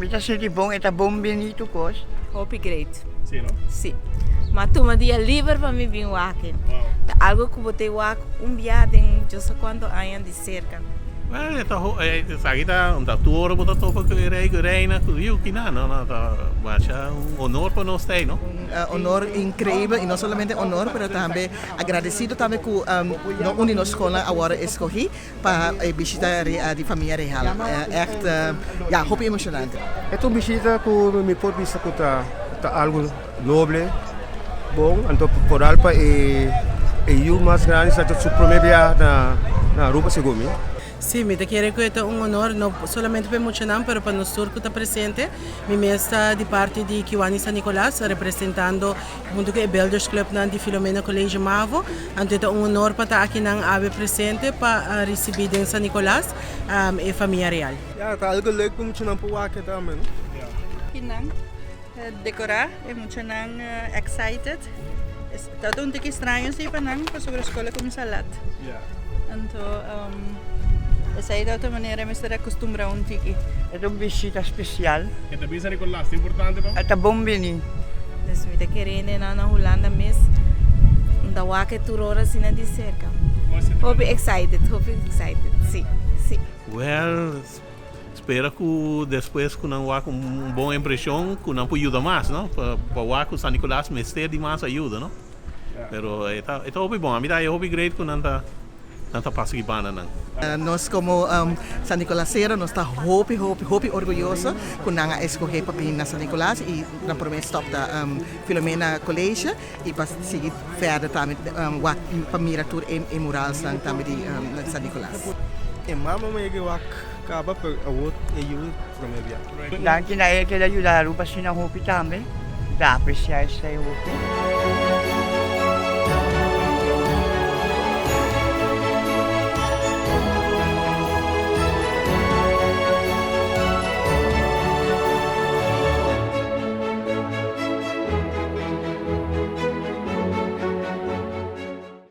Mi ta sinti bon, e ta bon bini tur kos. Hopi great. Sí, no? Sí. M'a tuma dia liber pa mi bin wak e. Wow. Ta algo ku bo te wak un bia den yo sa kuantu aña di serka. Well, e ta ho, esaki ta un ta tur ora bo ta topa ku e rei ku e reina ku yu kina, no, no, ta masha un honor pa nos ta ei, no? Un honor increibel y no solamente honor pero tambe agradecido tambe cu no un di nos scolnan a worde escogi pa e bishita di famia real. Echt ya hopi emocionante. E ta un bishita cu mi por bisa cu ta algo noble, bon, anto foral pa e yu mas grandi sa ta su prome bia na Aruba segun mi. Sí, mi ta kere ku e ta un honor no solamente pa e muchanan pero pa nos tur ku ta presente. Mi mes ta di parti di Kiwani San Nicolas representando huntu ku e Builders Clubnan di Filomena College Mavo. Anto e ta un honor pa ta akinan awe presente pa risibí den San Nicolas e famia real. Ya, ta algo leuk pa muchanan por wak tambe, no? Kinan decorá e muchanan excited. Ta un tiki straño si pa nan pasobra skol a kuminsá lat. Anto esei ta otro manera mester akustumbrá un tiki. E ta un bishita spesial. E ta bin San Nicolas, ta importante pa. E ta bon bini. Dus mi ta kere hende nan na Hulanda mes un ta wak e tur ora asina di serka. Hopi excited, hopi excited, si, si. Well, Spera cu despues cu nan wak un bon impresion cu nan por yuda mas, no? Pa wak cu San Nicolas mester di mas ayuda, no? Pero e ta e ta hopi bon. Ami ta haya hopi great cu nan ta nan ta pasa ki banda nan. Nos como San Nicolasero nos ta hopi hopi hopi orguyoso cu nan a escoge pa bin na San Nicolas y nan prome stop ta Filomena College y pa sigui verder tambe wak pa mira tur e muralsnan tambe di San Nicolas. E mama mei ke wak kaba pero awor e yu prome bia. Danki na e ke ta yuda Aruba asina hopi tambe. Mi ta aprecia esei hopi.